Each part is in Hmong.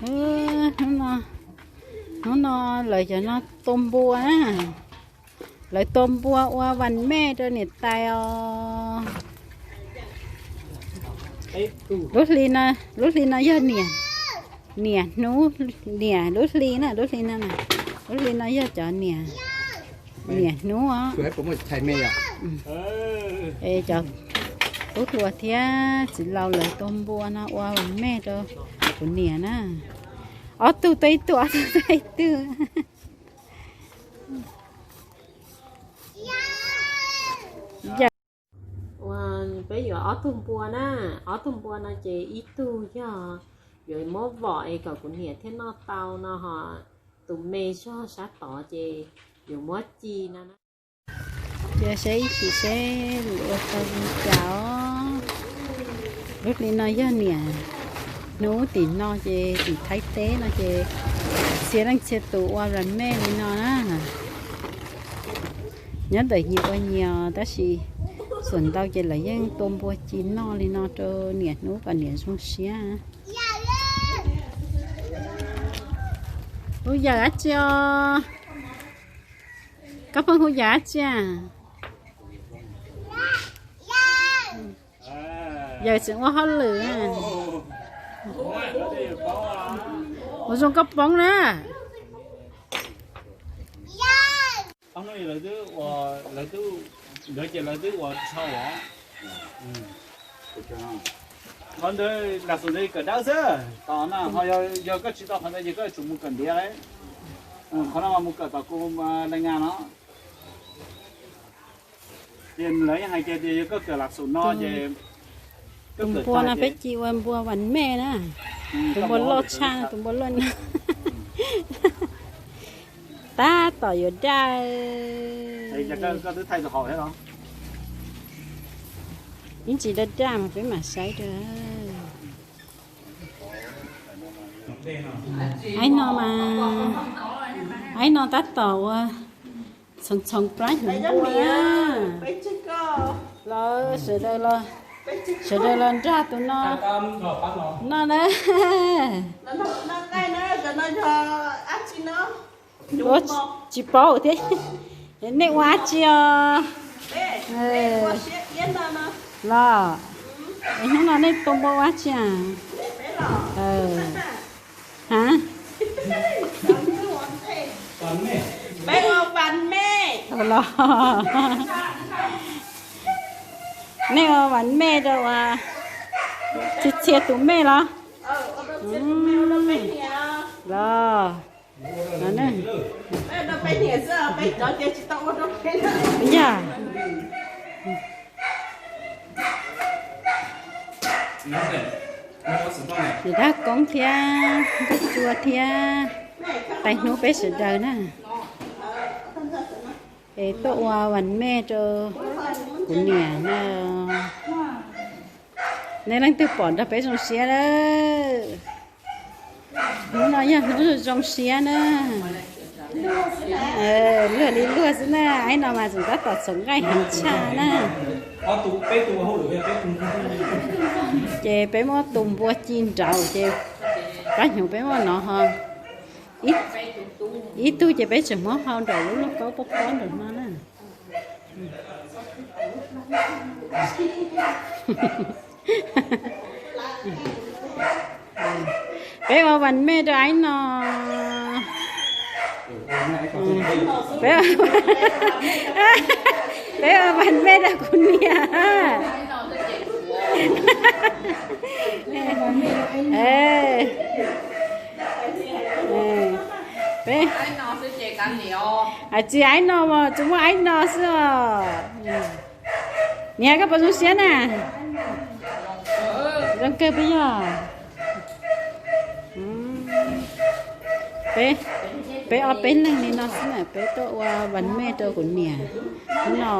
Hnub no, hnub no lawv cov no tua npua na. Lawv tua npua ua vas mej rau niam tais os. Lub hli no, lub hli no yog niam, niam hnub, niam lub hli na, lub hli no, lub hli no yog cov niam, niam hnub os. Es cov tub hluas thiab txiv laus lawv tua npua no ua vas mej rau kuv niam na. Ob tug tua ib tug, ob tug tua ib tug. Yawm, peb yuav ob tug npua na, ob tug npua no ces ib tug yog yuav muab vom es kom kuv niam thiaj noj tau no ho, tus me zog sab tod ces yuav muab ci no na. Cia seb ib chim seb lawv ua tau li cas os. Lub hli no yog niam hnub, tim no ces tim Thaib teb no ces txhia leej txhia tus ua vas mej li no na. Nyob ntawm nyias ua nyias tab sis xuam ntau ces lawv yeej tua npua ci noj li no rau niam hnub kom niam zoo siab. Hu yawm dab tsi os? Koj pheej hu yawm dab tsi a? Yawm tseem ua hauj lwm. Ua zoo koj poob na. Qhov ntawd lam xum ntawd kawm dawb xwb, tom no ho yog koj tsis tau qhov ntawd ces koj yuav tsum mus kawm ntiav lawm. Qhov no mas mus kawm tom kuv laj nga no. Ces lawv yeej hais tias yog koj kawm lam xum no ces, tus npua no peb ci ua npua vas mej na. Tus npua loj tshaj, tus npua loj no. Tab tom yuav daj. Ib ntsis daj daj mas peb mam saib rau. Aib no mas, aib no tab tom ua txhoov txhoov plab hnyuv npua. Los sawv daws los, sawv daws los nrog tus no noj na. Ua tsis paub thiab. Nej ua dab tsi os? Los, hnub no nej tua npua ua dab tsi a? Ha? Los, nej ua vas mej rau ua txhia txhia tus mej los? Los, yog niam dab koob thiab nkauj cua thiab tais hnub peb sawv daws na. Es tuaj ua vas mej rau kuv niam na. Nej leej twg pom nrog peb zoo siab lawm. Hnub no yog hnub zoo siab na. Luag li luag xwb na, aib no mas tseem tab tom txhoov nqaij heev tshaj na. Ces peb muab tus npua ci nraud ces plab hnyuv peb muab no ho, ib tug ces peb tseem muab hau nraum lub lauj kaub pob pob nraum no na. Peb ua vas mej rau aib no. Peb ua vas mej rau kuv niam. Peb, hais tsis aib no mas tsuas muaj aib no xwb os. Niam, koj puas zoo siab na? Zoo kawg puas yog? Peb, peb ob peb leeg li no xwb na, peb tuaj ua vas mej rau kuv niam. Hnub no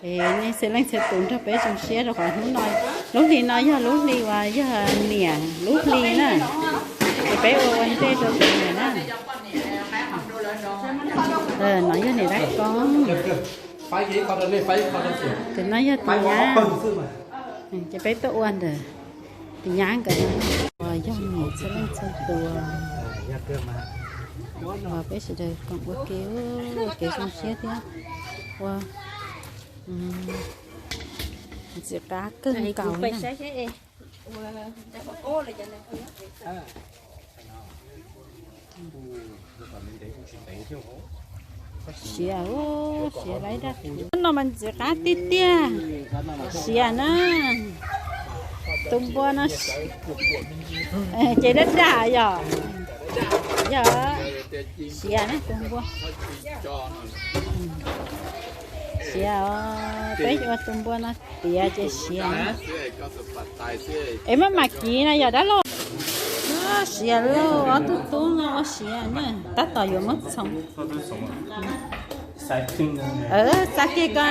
nej txhia leej txhia tus nrog peb zoo siab rau qhov hnub no, lub hli no yog lub hli uas yog niam lub hli na, ces peb ua ua ntej rau kuv niam na. No yog niam dab koob, tus no yog tus nyab, ces peb tuaj ua ntawm tus nyab nkawd no. Yog niam txhua leej txhua tus, peb sawv daws koom ua ke, ua kev zoo siab thiab ua ntxim qab kawg nkaus li. Siav, siav laib daj. No mas ntxim qab tiag tiag. Siav na. Tus npua no, ces daj daj yog, yog siav na tus npua. Siav os, peb ua tus npua no tiav ces siav. Es maj mam kiv no yog dab laug. Siav lauj, ob tug tub no ua siav na, tab tom yuav muab txhoov. Xa kiag ko,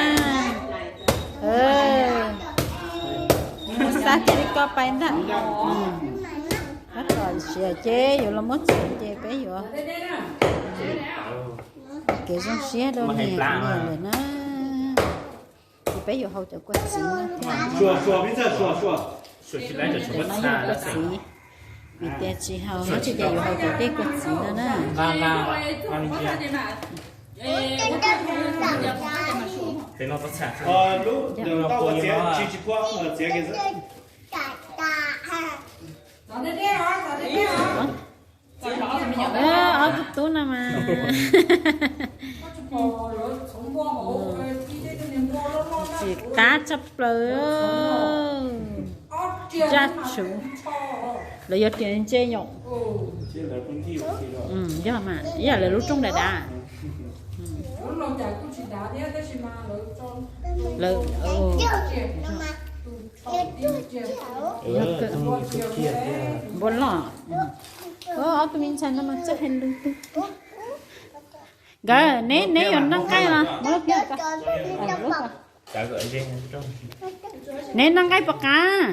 xa kiag li ko pais ntag. Tab tom siav ces yuav los muab txhoov ces peb yuav kev zoo siab rau niam lawm na. Ces peb yuav haus cov kua txiv no thiab. Nim no yog kua txiv, vim tias tsis haus no ces yuav haus cov tej kua txiv no na. Ob tug tub no mas ntxim qab tshaj plaws. Zaj tshuv, lawv yog riam ntse yom. Yog mas, yog lawv lub rooj dav dav. Lawv, npua loj. Ob tug me ntxhais no mas txawj hais lus tiag. Nkawd, neb, neb yuav noj nqaij los muab lub phiab ko. Neb noj nqaij puas qab?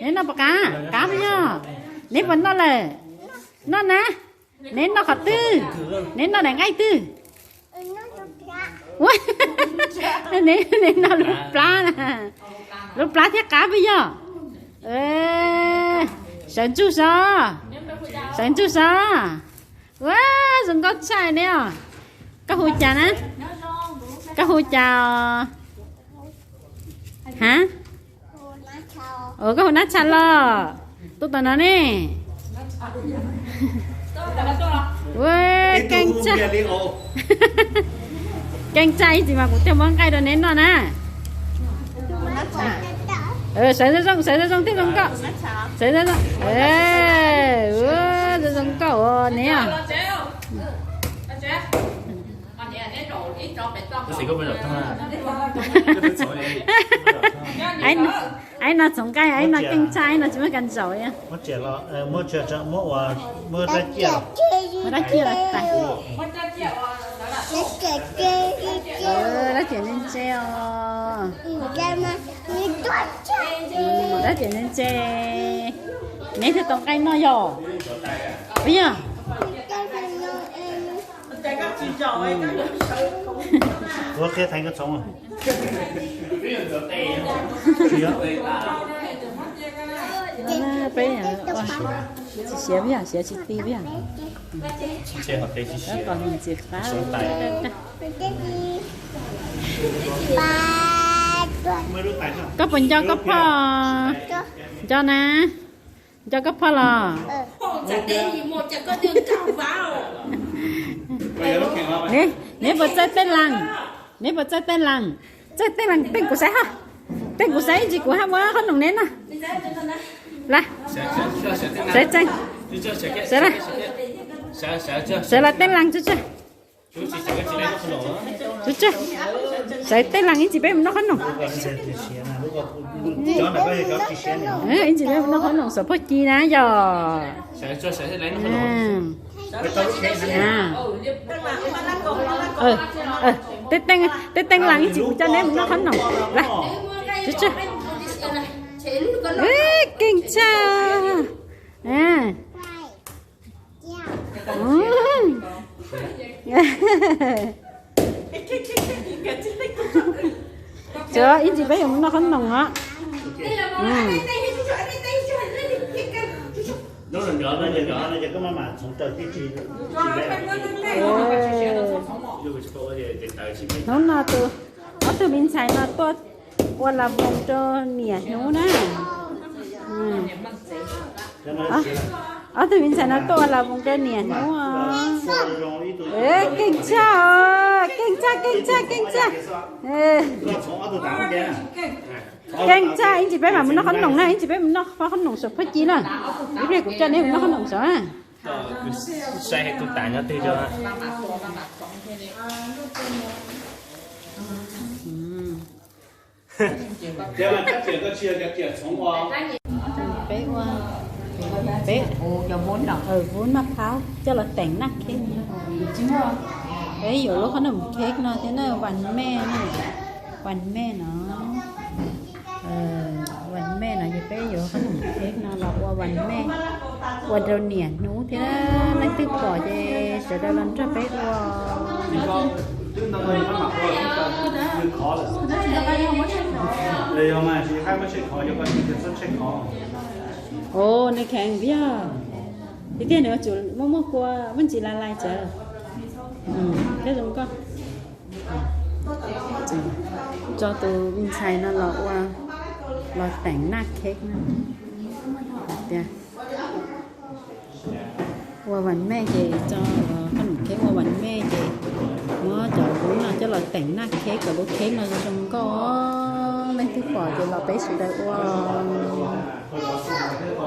Neb noj puas qab? Qab puas yog? Neb puas noj lawm? Noj na. Neb noj qhov twg? Neb noj daim nqaij twg? Neb, neb noj lub plab na. Lub plab thiab qab puas yog? Sawv ntsug sov. Sawv ntsug sov. Ua, zoo nkauj tshaj neb os. Koj hu cas na? Koj hu cas os? Ha? Koj hu Nab Tsha los? Tuaj tom no ne. Ua, keej tshaj. Keej tshaj ib txhis mas kuv thiaj muab nqaij rau neb noj na. Sawv zoo zoo, sawv zoo zoo thiaj zoo nkauj. Sawv zoo zoo. Ua, zoo zoo nkauj os neb os. Aib no txhoov nqaij, aib no keej tshaj, aib no tsis muaj kas ntsaum. Muab dab tsi los? Muab dab tsi los? Dab tsi ntse ntse os. Dab tsi ntse ntse. Neb thiaj tau nqaij noj yog? Puas yog? Ua qhia theev ko txhoov. Peb tsis siav peb yog siav tsis ti peb yog. Kom nws ntxim qab. Koj puas nco koj phoj? Nco na. Nco koj phoj los? Neb, neb puas txawj tej laas? Neb puas txawj tej laas? Txawj tej laas teej kuv saib hab. Teej kuv saib ib ntsis kuv hab muab qhob noom neb noj. Las, sawv tsees, sawv las, sawv las tej laas tsuj tsuag. Tsuj tsuag, sawv tej laas ib ntsis peb mus noj qhob noom. Ib ntsis peb mus noj qhob noom xov phooj ci na yog. Tej teej laas ib ntsis kuv coj neb mus noj qhob noom. Las, tsuj tsuag, keej tshaj. Sawv ib ntsis peb yuav mus noj qhob noom os. Hnub no tus, ob tug me ntxhais no tuaj ua las voos rau niam hnub na. Ob tug me ntxhais no tuaj ua las voos rau niam hnub. Keej tshaj, keej tshaj, keej tshaj, keej tshaj. Keej tshaj, ib ntsis peb mam mus noj qhob noom na, ib ntsis peb mus noj qhob noom saum phab ci na. Ib pliag kuv coj neb mus noj qhob noom saum na. Saib tus tas nyob twg rau. Peb ua, peb, vub maj phauj coj los teem naj kheb. Peb yuav lub qhob noom kheb no thiab na, vas mej na, vas mej no. Vas mej no ces peb yuav qhob noom kheb no los ua vas mej, ua rau niam hnub thiab. Leej twg pom ces sawv daws los nrog peb ua. Os, nws kheev yog tiag tiag, nws yuav tsum muaj muaj kua, muaj ntsis lais lais tsawv thiab zoo nkauj. Tso tus me ntxhais no los ua, los teem naj kheb na. Tias ua vas mej ces tso, qhob noom kheb ua vas mej ces muab cov vub no coj los teem naj kheb kom lub kheb no zoo zoo nkauj. Leej twg pom ces los peb sawv daws ua.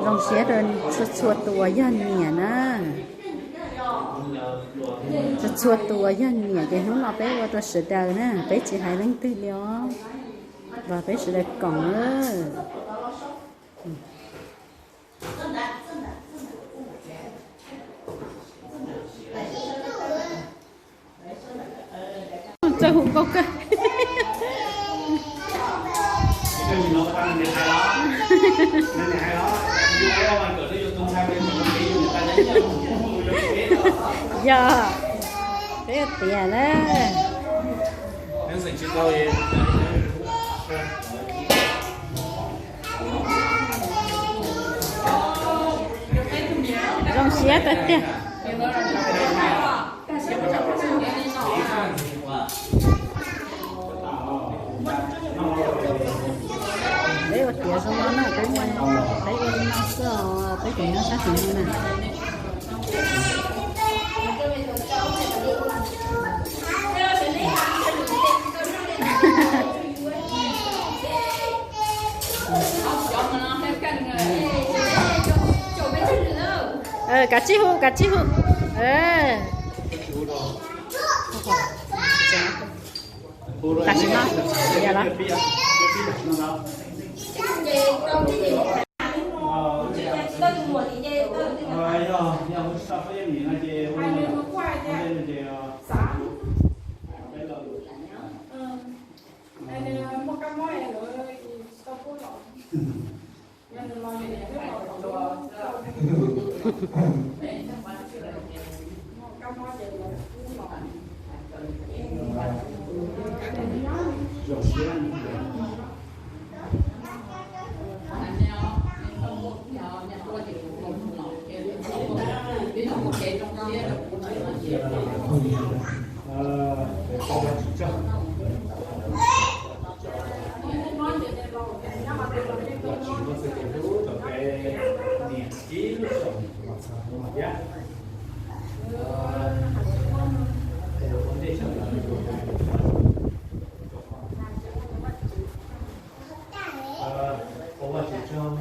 Zoo siab rau txhua txhua tus uas yog niam na. Txhua txhua tus uas yog niam ces hnub no peb ua rau sawv daws na, peb tsis hais leej twg li os. Los peb sawv daws koom na. Txawj hu nkauj kawg. Yog, peb tias na. Zoo siab tiag tiag. Peb ua tiav zoo no na, peb ua li no xwb os, peb tseem nyob sab tim no na. Kav tsij hu, kav tsij hu. Tam sim no, yog los. Ua Vajtswv tsaug,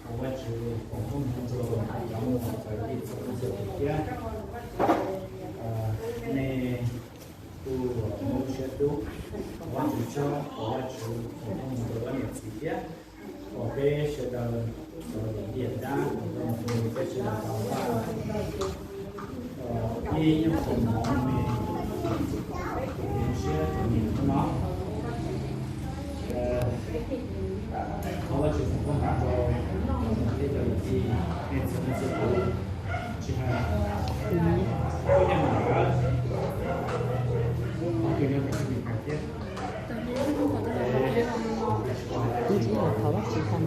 ua Vajtswv foom koob hmoov rau cov muam cov yij txhua leej txhua tus thiab. Nej kuj muaj lub siab hlub, ua Vajtswv tsaug, ua Vajtswv foom koob hmoov rau koj niam txiv thiab. Uas peb sawv daws, cov yij dab, peb sawv daws tau ua ib nyuag qhov mov me, tus siab tus nyiam hnub no. Thov Vajtswv foom koob hmoov rau nej cov yij, nej txhua leej txhua tus, tsis hais koj nyob nram, koj nyob nram Meskas thiab. Ib ntsis los thov Vajtswv tag.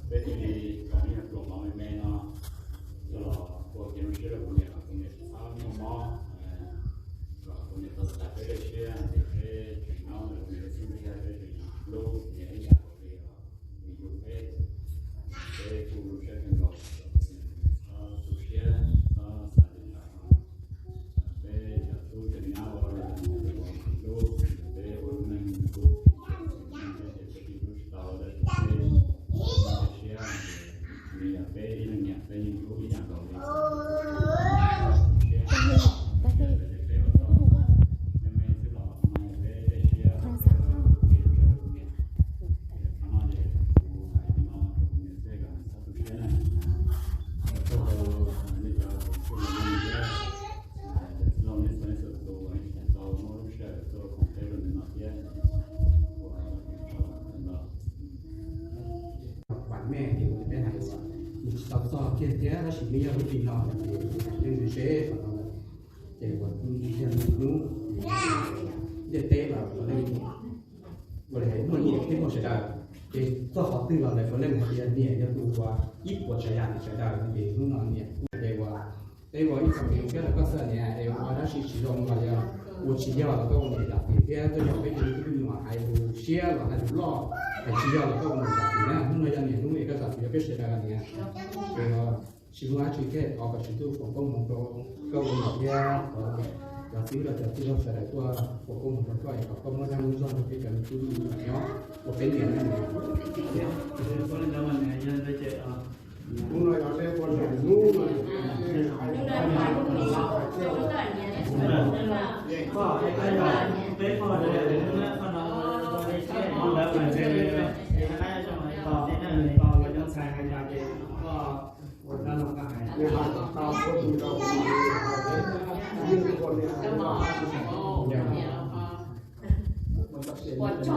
Peb thiaj li kom nej pluas mov me me no coj los ua kev zoo siab rau kuv niam, kom kuv niam tsis txhob muaj mob, kom kuv niam tau txais peb dej siab ces peb tseem nyob, kuv niam lub siab ntiag, peb tseem hlub kuv niam ib yam nkaus li os. Vim yus peb, peb kuj zoo siab kawg nkaus, txhob tu siab, txhob xav li ntawd. Peb cov tub cov nyab uas hlub peb ua lub neej kuj peb hlub tsis tau, tab sis peb siab, nws yog peb ib leeg niam peb yeej hlub ib yam nkaus li. Peb ua tau me me xwb los no peb dej siab, qhov no ces kuv hais li no rau kuv niam xwb kom nws txhob tu siab na. Txog rau nej cov tub los no thiab, cov txwj laug nej txhua leej txhua tus tau muab lub sij hawm tuaj koom peb rau ntawm no thiab. Vam meej ces kuv peb hais tias nws tsis tau txog kiag thiab, tab sis nws yog lub tim no ces hais meej ze ze qhov no lawm. Ces uas ib hnub ntiaj teb los puav leej ua li hais muaj niam thiab muaj sawv daws, ces txog qhov twg los lawv puav leej hais tias niam yog tus uas ib puas tsav yam li sawv daws, ces hnub no niam kuj hais tias uas peb ua ib txoj kev zoo siab rau koj xwb niam, es ua dab tsi tsis zoo los yog ua tsis yog los koj ua niam zam txim thiab, twb yog peb tus me nyuam hais lus siab los hais lus loj, hais tsis yog los koj ua niam zam txim na. Hnub no yog niam hnub es koj zam txim rau peb sawv daws niam. Ces tsis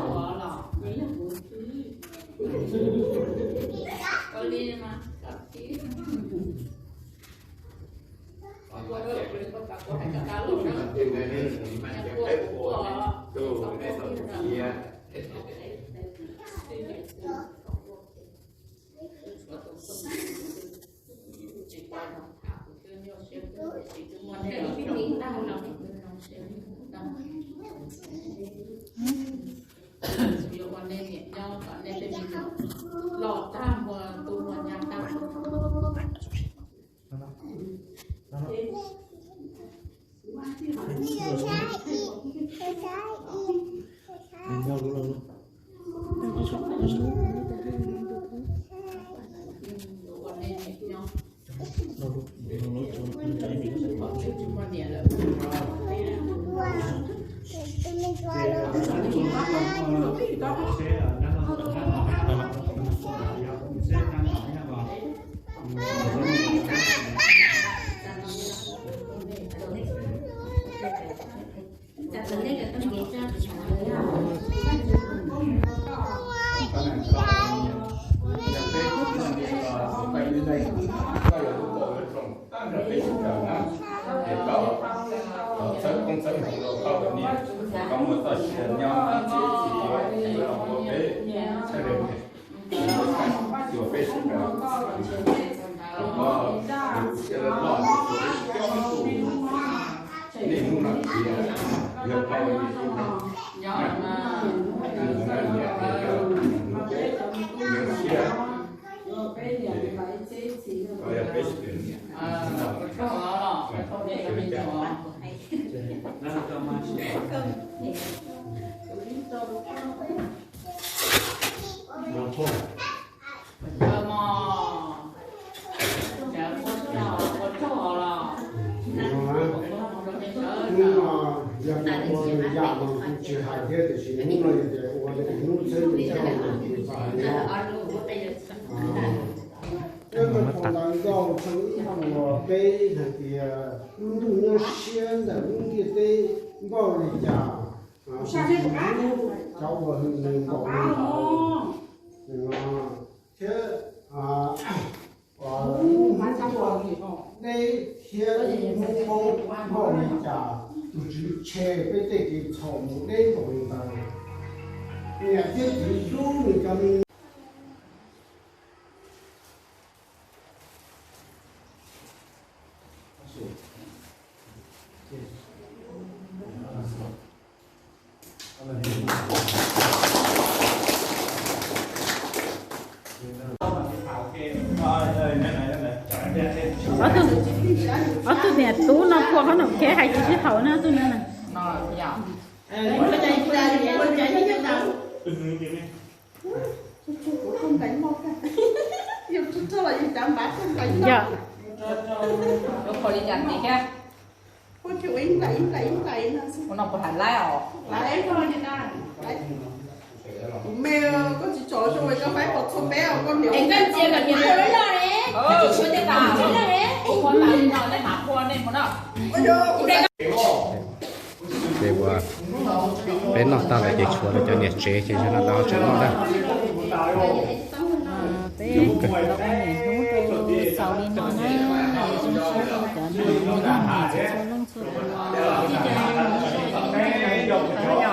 muaj dab tsi thiab, thov kom Tswv Ntuj foom koob hmoov rau koj ua niam thiab, thov cov txwj laug cov txwj laug sawv daws tuaj foom koob hmoov rau koj es kom koj muaj dag muaj zog rau peb cov me tub me nyuam nyob ua peb niam na. Los tag nrho tus muaj nyab tag. Hnub no yog tias ua lwm yam mas kuv tsis hais thiab, tiam sis hnub no yog tias ua hnub txhiab tim txheej no kuv txawm hais no. Peb muab tham ntawv nkauj tshooj ib puas peb hais tias lub ntuj nyob siab ntawm lub ntiaj teb npaum li cas, cov uas nws npaum li ntawd, thiab lub ntuj deb thiab lub ntuj poob npaum li cas, tus Tswv tshem peb tej kev txhaum mus deb npaum li ntawd. Niam thiab txiv hlub nws cov me Ob tug, ob tug niam tub no puas qhob noom kheb hais tsis sib haum na tus no na. Yog. Ua no puas hais laib os? Es koj ntsia kom niam pua lub loj ne. Ua li no nej mam pua nej mus noj. Ces uas peb noj tag lawm ces tshuav rau cov niam tsev ces yog no lawv ho tseem noj na. Peb los ua niam hnub rau xaus li no na, zoo siab rau cov niam, yog niam txhua leej txhua tus, tib co zoo zoo li no.